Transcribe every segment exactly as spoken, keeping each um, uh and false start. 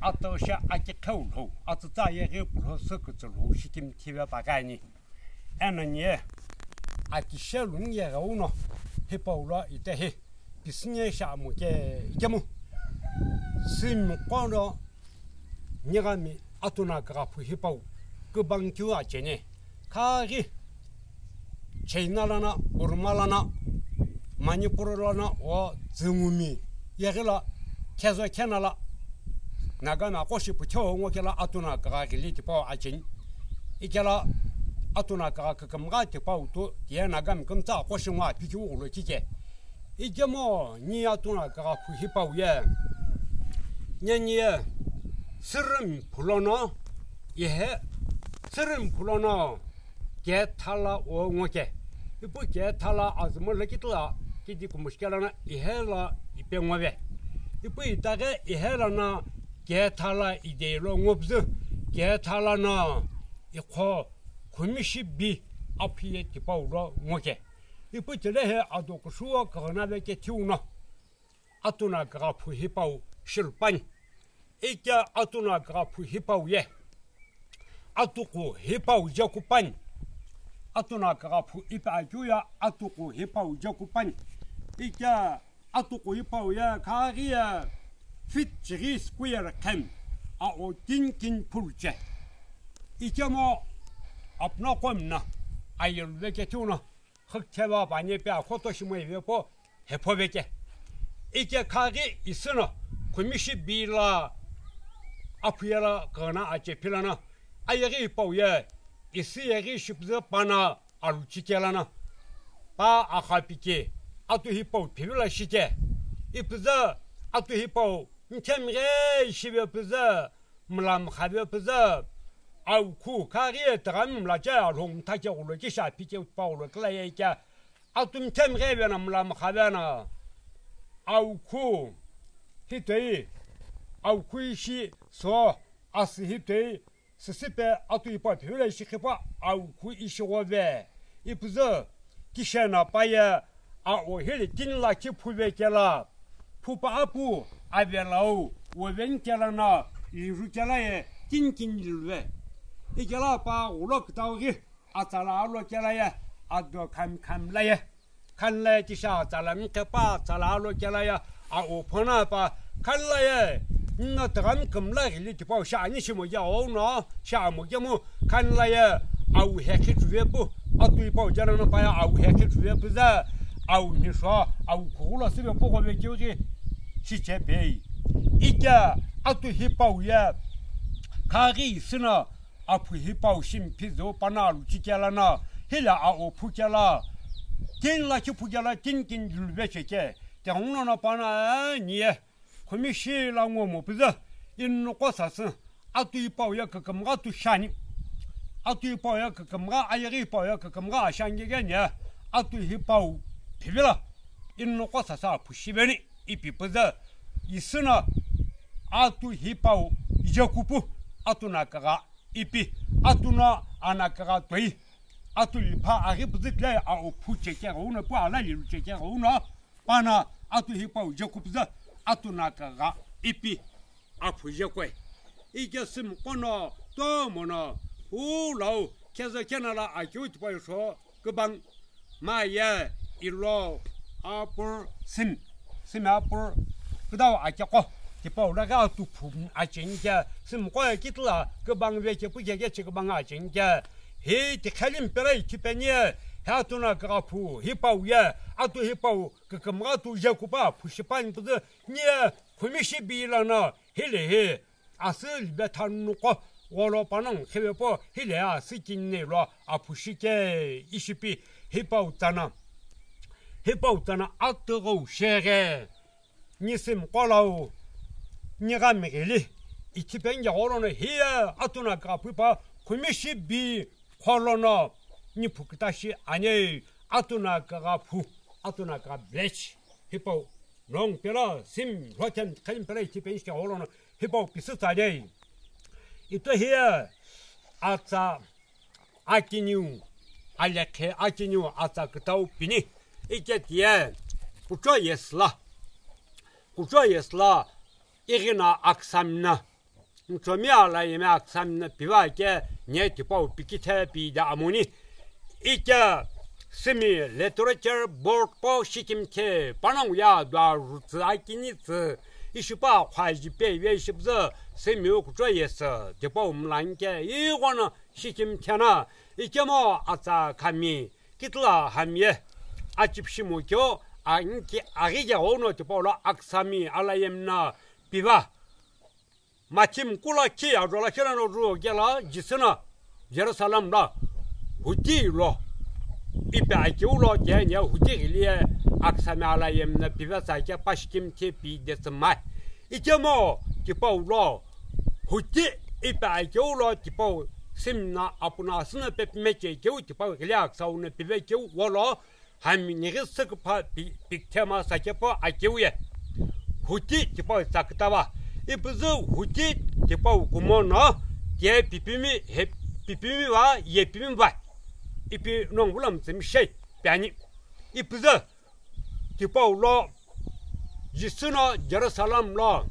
Atüshe akiqheu lhou, atsütsa yeghi pulho sü kütsü lhou shikimthive pagani. Eno ni akishe luni yegheuno hipau lo itehi pisüni shi amu ke ikemu. Simiqo no nighami Atuna küghaphu hipau kübang keu acheni. Khaghi China lana, Burma lana, Manipur lana, o Tsüngumi, yeghi la, Khezo Khena la, Nagami aqo shi putheo ngo kela Atuna kügha ghili tipau acheni. Ikela Atuna kügha kükümgha tipau tu, ye Nagami kümtsa aqo shi ngo aphi keu ghulo kike. Ikemu ni Atuna küghaphu hipau ye. Neni ye, Sürümi phulono, ihe, Sürümi phulono, kethala o ngoke. Ipu kethala azümo lakitla, kiti kumushikela na, ihe la ipe ngove. Ipu itaghe ihe la na, kethala idelo ngopzü, kethala na, ikho, khumishi bi, aphiye tipau lo ngoke. Ipu tile he ado kushuo kagana ve ke thiuno. Atuna küghaphu hipau shilupani. Ikya Atuna küghaphu hipau ye. Atuqu hipau jekupani. Atuna küghaphu ipi akeu ya atuqu hipau jekupani. Ikya atuqu hipau ye khaghi ye feet chighi square khem. A o tin kin phuluche. Ikyemo apuna komna ayeluveke thiuno. Hüktheva panye pe akhoto shimo ivepo hephoveke. Ike khaghi isüno khumishi bi la aphuye la kagana ache philana. Ayeghi hipau ye isü yeghi shipüzü pana aluchi kelana. Pa axapike atu hipau phivila shike. Ipüzü atu hipau mthemghe shive püzü. Mla mkhave püzü, awukhu khaghi ye tüghami mlache alhou mthache ghulo kisha phike utpa ghulo kila ye kya. Atu mthemghe vena mla mkhave na. Awukhu hitoi, awukhu ishi so, asü hitoi, süsüpe atu ipa phivile ishi khipa awukhu ishi ghove. Ipüzü, kishena paye, a o hili tin lakhi phuve kela, phupa apu, avelau, woveni kela na, liru kela ye, tin kin liluve. Ikela pa ghulo kütau ghi, atsala alo kela ye, ado khami khami la ye. Khanla ye tisha atsala mi khepa, atsala alo kela ye, a o phona pa, khanla ye, nna tagami kümla ghili tipau sha ani shimo ye o no, sha amo ye mu, khanla ye, awu hekhi chuve pu, atu ipau jana no pa ye awu hekhi chuve pu za, awu nisho, awu khugulo sibe pu gove kiuji, shiche pei. Ikya, atu hipau ye, khaghi isüna, aphu hipau shimi phizü pana aluchi kela na, hila a o phu kela, tin lakhi phu kela, tin kin juluve cheke, te nguno na pana, eh, niye. Khumishi la ngo mo püzü, inuqo sasü, atu ipau ye kükümgha tu shani. Atu ipau ye kükümgha, ayeghi ipau ye kükümgha ashangegeni, atu hipau phivila, inuqo sasü aphu shiveni, ipi püzü, isüna, atu hipau jekupu, atu na kagha ipi, atu na ana kagha toi, atu lipha aghi püzü kile, a o phu cheke ghuno pu ala lilu cheke ghuno, Pana atu hipau jekupüzü atu na kagha ipi aphu jekwe. Ike sümqo no tomo no ulau khezo kena la akeu tipau sho kübang maye ilo apur sim, simi apur küdau akekho tipau laghi atu phu acheni ke sümqo ye kitila kübang ve kepu keke che kübang acheni ke. Hi tikheli mpira ithipeni ye, hi atu na kagha phu hipau ye, atu hipau Kükümgha tu jekupa phu shipani püzü niye khumishi bi lono hile hi asü libe thanuqo gholo panongu khivepo hile asü kinne lo aphu shike ishipi hipau tsana. Hipau tsana atüghüu sheghe ni sümqo lau ni gha mighili ithipeni ye gholono hiye atu na kagha phu pa khumishi bi Kholono ni phuküta shi ani, atu na kagha phu, atu na kagha village. Hipau long pelo sim lhoten khen pelo ithi penshi ke holono hipau pisü tsani. Ito hiye atsa akiniu, alekhe akiniu atsa kütau pini. Ike tiye kucho yesla. Kucho yesla. Ighi no aküsami no, Nchomi Alayemi aküsami no piva ke nye tipau pikithe pide amuni. Ike Simi Literature Board po shikimthe panongu ye duajutsü akinitsü ishipa khwaji peve ishipüzü Simi kuchou yesü tipau mlani ke ighono shikimthe no ikemu atsa khami kitila hamye achipishi mokeu anki aghi ye ono tipau lo aküsami Alayemi no piva. Mathi mkula khi ajola khirano ju kela Jisü no Jerusalem lo huti lo ipi akeu lo tiye nye huti ghili ye aküsami Alayemi no pive tsa ke pa shikimthe pide tsümai. Ikemu tipau lo huti ipi akeu lo tipau Simi no apu no asü no pepi meche keu tipau ghili aküsau no pive keu wolo Hami nighi süküpha pi-, pikthema sakepu akeu ye. Huti tipau tsakütava. Ipüzü huti tipau kumo no, tiye pipimi, he, pipimi va, yepimi va. Ipi nongu lo mütsümishei, piani. Ipüzü tipau lo, Jisü no Jerusalem lo,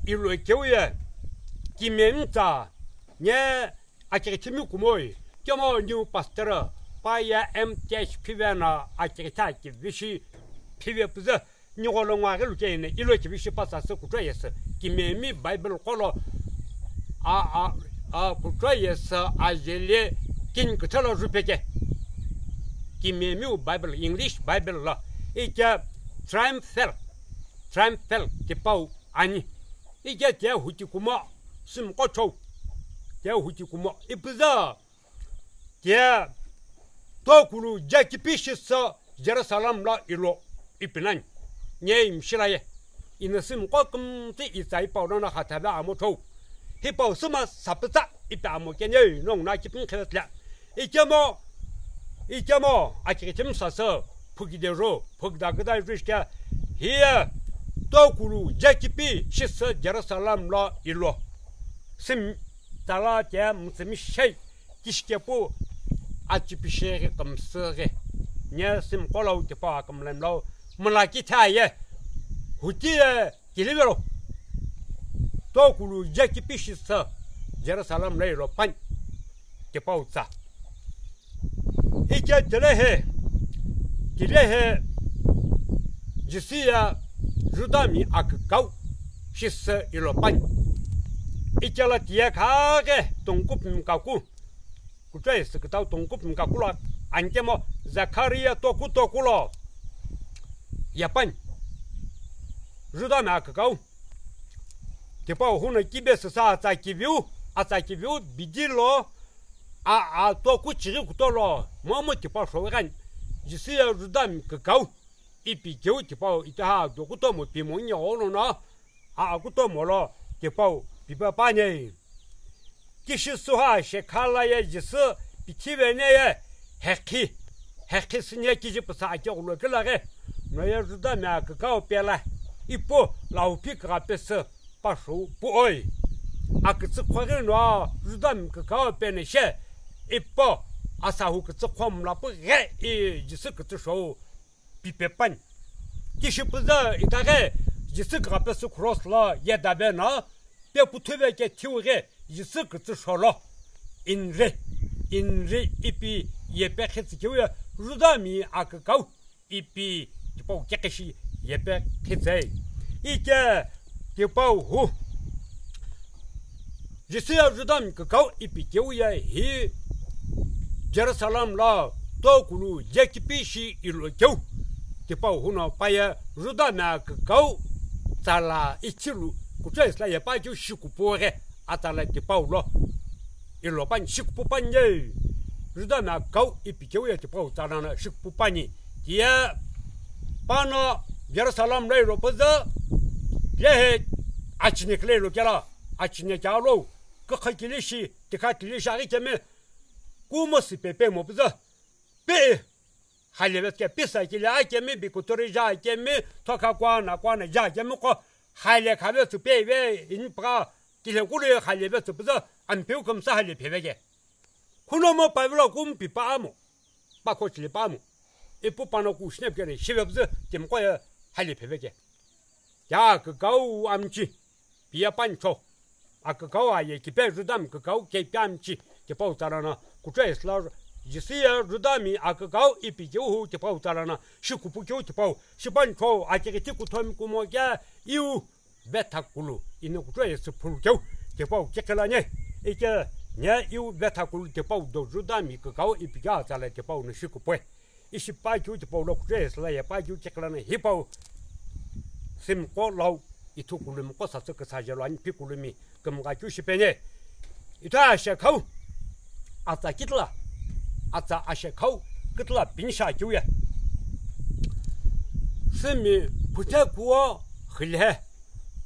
ilo keu ye, kimemtsa, nye Akighi thimi kumoi, kemo new pastor, pa ye M T H phive no akighi tha kivishi phive püzü, nigho lo ngwaghi lu keno ilo kivishi pa sasü kuchou yesü, kimemi Bible qo lo, a, a, a, kuchou yesü ajeli kini küthalo ju peke. Kimemiu Bible, English Bible lo, ike Triumphal, Triumphal tipau ani. Ike tiye huti kumo, Simi kuchou, tiye huti kumo, ipüzü, tiye tokulu jakipi shisü Jerusalem lo ilo ipi nani, nye imshi la ye, ino Simi qo kümtsü itsa ipau lono khathave amo chou. Hipau süma sapütsa ipi amo kene nongu no akipini khivesü le. Ikemu, ikemu, akighi thimi sasü, phukide ju, phukida küda ju shike, hiye, tokulu jakipi shisü Jerusalem lo ilo. Simi tsala tiye mütsümishei, kishikepu, achipishi ghi kümsü ghi. Nye Simi qo lo tipau akümlami lo, mülaki tha ye, huti ye, Kilivelo, tokulu jakipi shisü Jerusalem lo ilo pani, tipau tsa. Ike tilehi, tilehi, Jisü ye Judami akükau shisü ilo pani. Ike lo tiye khaghi tongkupimi kaku, kuchou yesü kütau tongkupimi kaku lo ankemo Zakaria toku toku lo yepani. Judami akükau. Tipau huno kibe süsü atsa kiviu, atsa kiviu bidi lo, a, a toku chighi kuto lo, momu tipau shou ighani. Jisü ye Judami kükau. Ipi keu tipau itaha ado kutomo pimo nigho lono, a, a kutomo lo tipau pipe pani. Kishi suha shekhala ye Jisü pithi vene ye hekhi, hekhi süne kiji püsa akeghulo kila ghi, no ye Judami akükau pela, ipu lauphi kugha pesü pasü puoi. Akütsü khoghi no Judami kükau pene she, ipu asahu kütsü kho mlapu ghi i Jisü kütsü shou pipe pani. Kishi püzü itaghi Jisü kugha pesü cross lo yedave no, pe puthuve ke thiu ghi Jisü kütsü shou lo. Inri, inri ipi yepe khitsü keu ye Judami akükau ipi tipau kekhishi yepe khitsü. Ike tipau hu. Jisü ye Judami kükau ipi keu ye hi Jerusalem lo tokulu jakipi shi ilo keu. Tipau huno pa ye Judami akükau tsala ichilu kuchou yesü la yepa keu shikupu ghi atsala tipau lo ilo pani shikupu pani ye. Judami akükau ipi keu ye tipau tsala no shikupu pani. Tiye pano Jerusalem lo ilo püzü lehi achine kile ilo kela, achine kelo, kükha kile shi, tikha kile shi aghi kemi, kumo sipe pemo püzü, pi hale vetsü ke, pi sa kile akemi, bikuturi ja akemi, thokha kuana kuana ja akemi qo, hale khavetsü peve, ini püka, tile kulu hale vetsü püzü, ampeu kümsü hale peve ke. Khunomo pavilo kumpi pa amo. Pakhochili pamu. Ipu pano kushine pükene shive püzü timiqo ye hale pheve ke. Ya kükau amchi. Piye pancho. Akükau aye kipe rudami kükau kepe amichi tipau tsa lono kuchou esi lo Jisü ye rudami akükau ipi keu hu tipau tsa lono shikupu keu tipau shipancho akighithi kuthomi kumo ke iu vetha kulu ino kuchou esi phulu keu tipau kiqhilani. Ike nye iu vetha kulu tipau do rudami kükau ipi keu atsa lo tipau no shikupue. Ishi pa keu tipau lo kuchou esi lo ye pa keu kiqhilani hipau simiqo lau ithu kulumi qo sasü küsa jelo ani pi kulumi kümgha keu shipeni. Ithu ashekhau atsa kitila atsa ashekhau kitila pinisha keu ye. Simi phuthe kuo khilhe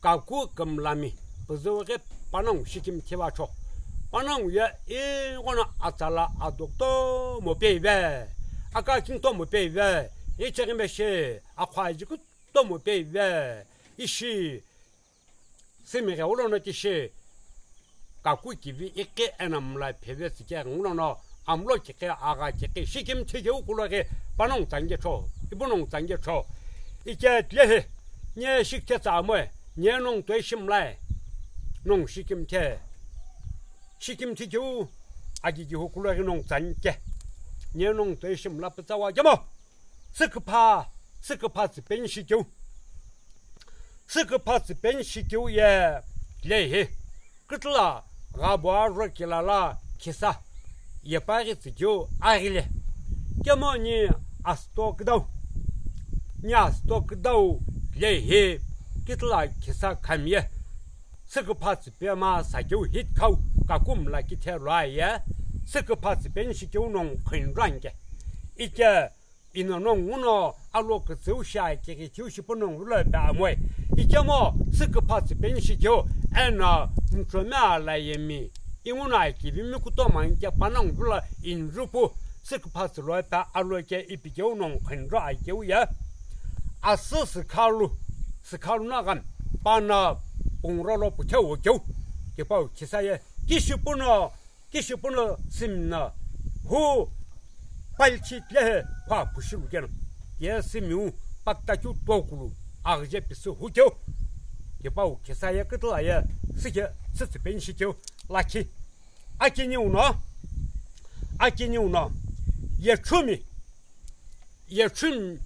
kaku kümlami püzüghi panongu shikimthi vacho. Panongu ye ighono atsa lo ado kutomo peive, aka kini kutomo peive, icheghi meshi akhua aji kutomo peive, ishi simi ghe ulono tishi kaku kivi iqi eno mla pheve tsike ngulono amlo kiqi agha kiqi shikimthi keu kuloghi panongu tsanike cho, ipu nongu tsanike cho. Ike tilehi nye shikithe tsa amoe, nye nongu toi shimlae, nongu shikimthe. Shikimthi keu akikihu kuloghi nongu tsanike. Nye nongu toi shimla pütsa wa kemo. Süküpha, süküpha tsüpeni shikeu. Süküpha tsüpeni shikeu ye lehi. Kütüla ghabua ro kilala khisa yepaghi tsükeu aghile. Kemo ni asto küdau. Ni asto küdau lehi kütüla khisa khamiye. Süküpha tsüpema sakeu hit khau kaku mla kithe lua ye. Süküpha tsüpeni shikeu nongu khindranke. Ike ino nongu no alo kütsüu shi akighi thiu shipu nongu lo pe amoe. Ikemo süküpha tsüpeni shikeu eno mchome ala yemi. Inguno akivimi kutomo anike panongu lo inrupu süküpha tsülo pe alo ke ipi keu nongu khindra akeu ye. Asü sükhalu, sükhalu na ghan pana pungro lo puthe wo keu. Tipau khisa ye kishipu no Kishipu no simi no hu palchi tilehi pha phushi lukeno. Ye simiu paktakeu tokulu aghije pisü hukeu. Tipau khisa ye kütüla ye sike sü tsüpeni shikeu lakhi. Akiniu no, akiniu no, yechumi, yechumi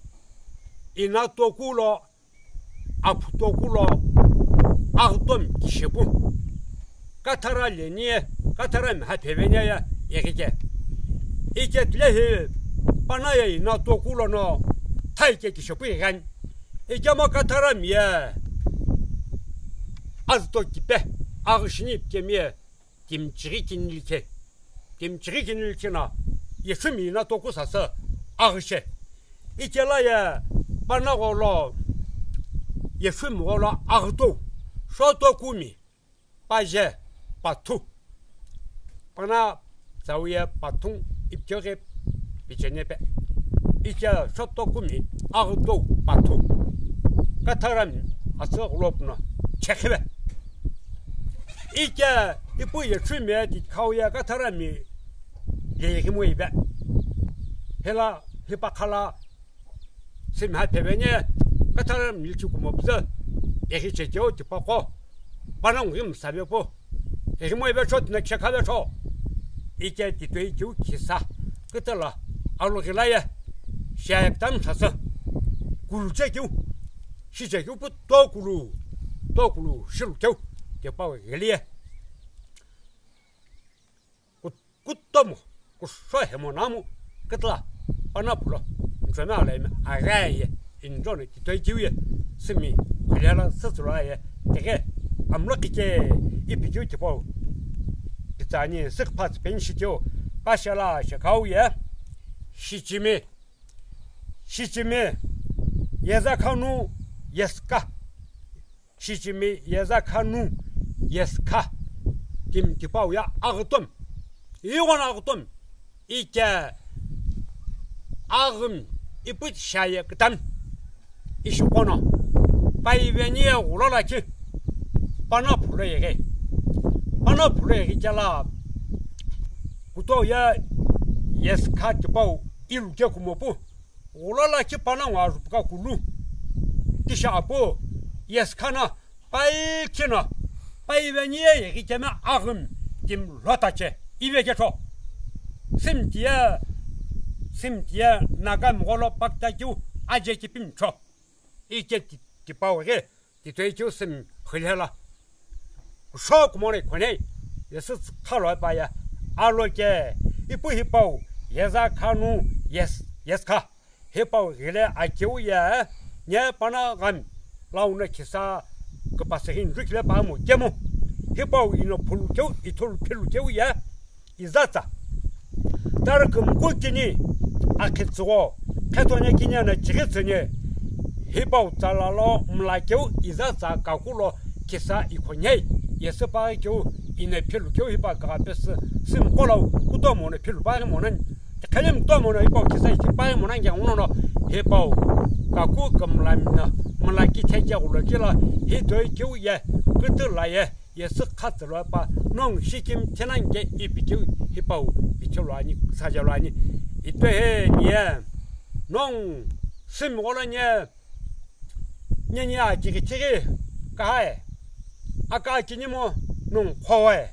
ina tokulo aphu tokulo aghütomi kishepu. Kathara leni ye, Katharami ha pheveni ye ighike. Ike tilehi pana ye ina tokulono thaike kishepu ighani. Ikemo Katharami ye azüto kipe aghü shini ipikemi ye timichighi kini likhe. Timichighi kini likhe no yechumi ina toku sasü aghüshe. Ikela ye pana gholo yechumi gholo aghütou. Shotokumi paje pathu. Pana tsawu ye pathu ipikeghi picheni pe. Ike shotokumi aghütou pathu. Katharami asü ghulopu no chekhive. Ike ipu yechumi ye tikhau ye Katharami leghimo ive. Hela hipakhala simi ha pheveni Katharami lichi kumo püzü eghi chekeu tipaqo. Panongu ghi msave pu. Eghimo ive cho tina kishekha ve cho. Ike titoi keu khisa kütüla alughi la ye. Shiaye kütami thasü. Kulu chekeu. Shichekeu pu tokulu. Tokulu shilukeu. Tipau ghili ye. Ku-, kutomo. Kushou hemo namu kütüla pana phulo nchome alemi aghaye injono titoi keu ye simi khulela sütsülo aye tighi amlo kike ipi keu tipau pitsani süküpha tsüpeni shikeu pashala shekau ye shichimi shichimi yezakhanu yeska Shichimi yezakhanu yeska timi tipau ye aghütomi. Ighono aghütomi. Ike aghümi ipu shiaye kütami. Ishi qono. Paiveni ye ghulolakhi. Pana phulo yeghi. Pana phulo yeghi kela. Kutou ye yeska tipau ilu kekumo pu. Ghulolakhi panongu azupuka kulu. Tisha apu, yeska no, paikhi no, Paive ni ye yeghi keme aghim timi lhotache, ive ketho. Simtiye, simtiye Naga mgholo paktakeu aje kipimtho. Ike ti-, tipau ghi, titoi keu simi khilhela. Kusho kumone khonei, yesi khalo pa ya. Alo ke, ipu hipau, yeza khanu, yes, yes kha. Hipau ghile akeu ye, nye pana gami, launa kisa, kupaseghi nrukile pa mo kemu. Hipau ino phulu keu, ithulu philu keu ye, izatsa. Tarüki mkukini, akhitsügho, khethonya kinyana chighitsünye. Hipau tsala lo mla keu, izatsa kakulo, kisa ikhonyei. Yesi pa keu, ine philu keu, hipa kagapesü, simkolau, kutomono philu pa monani. Khelim tomo no hipau kisa ithi pai monange uno no hipau kaku kamlamina malaki theke ulo kila hitoi kiu ye kutu la ye yesi khatlo pa nong shikim thenange ipi kiu hipau pichelo ani saje lo ani itoi he nie nong sim golo nie Nyenye a chighi chighi kahai. Aka chinimo nung khoe.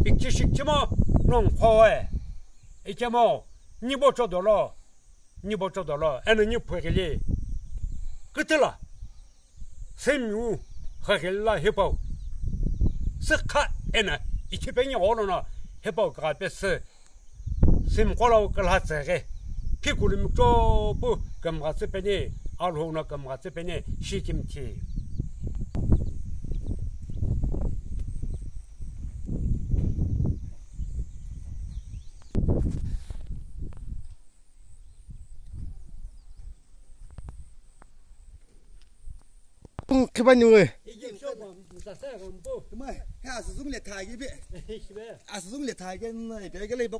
Ikchi shikchimo nung khoe. Ichemo nibo chodolo. Nibo chodolo. Eno ni phugili. Kitila. Semiu. Khagila hipau. Sikha ena. Ichipengi olono. Hipau kapesi. Simqolau kalatseghe, phikulu mikchopu kümghatsü peni, alhou no kümghatsü peni, shikimthi. Khiba niwe. Asüzung le thagi be. Asüzung le thagi na ipe gele ipe